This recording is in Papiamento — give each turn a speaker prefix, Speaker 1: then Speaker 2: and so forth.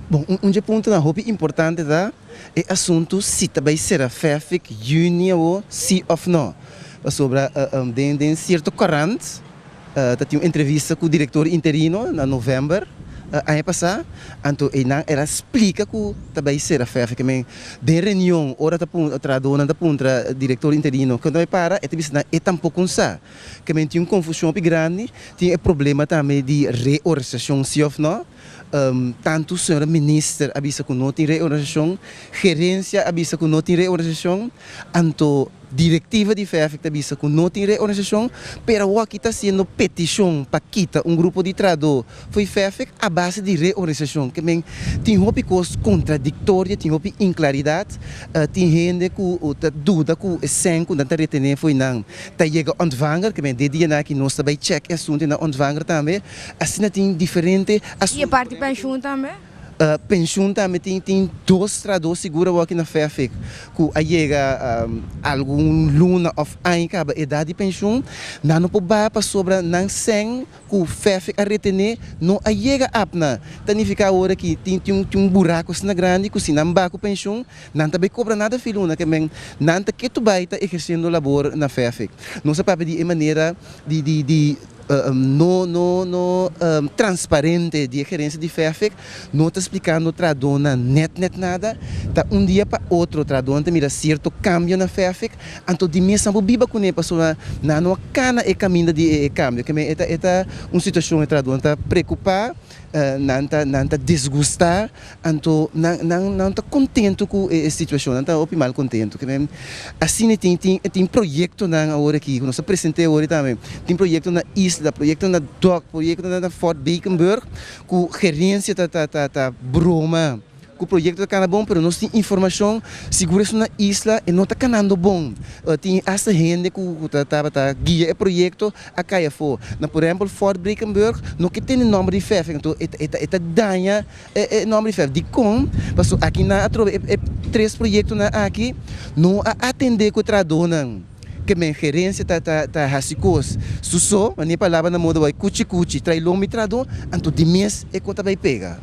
Speaker 1: Bon, un dje puntonan hopi importante ta e asuntu si ta bai sera FEFFIK juni awo si of no. Pasobra den sierto korant ta tin un entrevista ku direktor interino na novèmber aña pasá, anto einan el a splika ku ta bai sera FEFFIK. Men den reunion ora ta trahadónan ta puntra direktor interino kon ta bai para, e ta bisa nan e tampoko un sa. Ke men tin un konfushon hopi grandi, tin e problema tambe di reorganisashon si of no. Tantu señora minister a bisa ku no tin reorganisashon, gerensia a bisa ku no tin reorganisashon, anto direktiva di FEFIK ta bisa ku no tin reorganisashon, pero awor aki ta hasiendo petishon pa kita un grupo di trahadó fo'i FEFIK a base di reorganisashon. Ke men tin hopi kos kontradiktorio, tin hopi inklaridat, tin hende ku ta duda ku e sèn ku nan ta retené fo'i nan ta yega ontvanger, ke men den dianan aki nos ta bai chèk e asuntu na ontvanger tambe. Asina tin diferente
Speaker 2: asuntu. I e parti penshun tambe?
Speaker 1: Penshun tambe tin tin dos trahadó sigur awor aki na FEFIK ku a yega algun luna òf aña kaba edat di penshun. Nan no por bai pasobra nan sèn ku FEFIK a retené no a yega apna. Ta nifiká awor aki tin tin un buraku asina grandi ku si nan bai ku penshun nan ta bai kobra nada fi luna ke men nan ta ketu bai ta ehersiendo labor na FEFIK. Nos a papia di e manera di di di. No no no transparente di e gerencia di FEFIK no ta splicando trahadónan net net nada, ta un dia pa otro trahadónan ta mira cierto cambio na FEFIK, anto di mes nan por biba cune pasobra nan no a cana e caminda di e cambio, ke men e ta e ta un situacion e trahadónan ta preocupa. Nan ta nan ta disgustá, anto nan nan nan ta kontentu ku e situashon, nan ta hopi mal kontentu. Ke men asina tin tin tin proyektonan awor aki ku nos a present'é awor tambe, tin proyekto na Isla, proyekto na Dok, proyekto na Fort Beekenburg ku gerensia ta ta ta ta broma. Ku proyekto ta kana bon pero nos tin informashon sigur esun na isla e no ta kanando bon. Tin asta hende ku ta tabata guia e proyekto a kai afó. Na por ehèmpel Fort Brekenburg no ke tene nòmber di Fèfik anto e ta e ta daña e nòmber di Fèfik. Dikon? Pasobra aki nan atrobe e tres proyektonan aki no a atendé ku e trahadónan. Ke men gerensia ta ta ta hasi kos su so, manera e palabra na moda bai kuchi kuchi, tra'i lombi trahadó anto di mes e kos ta bai pega.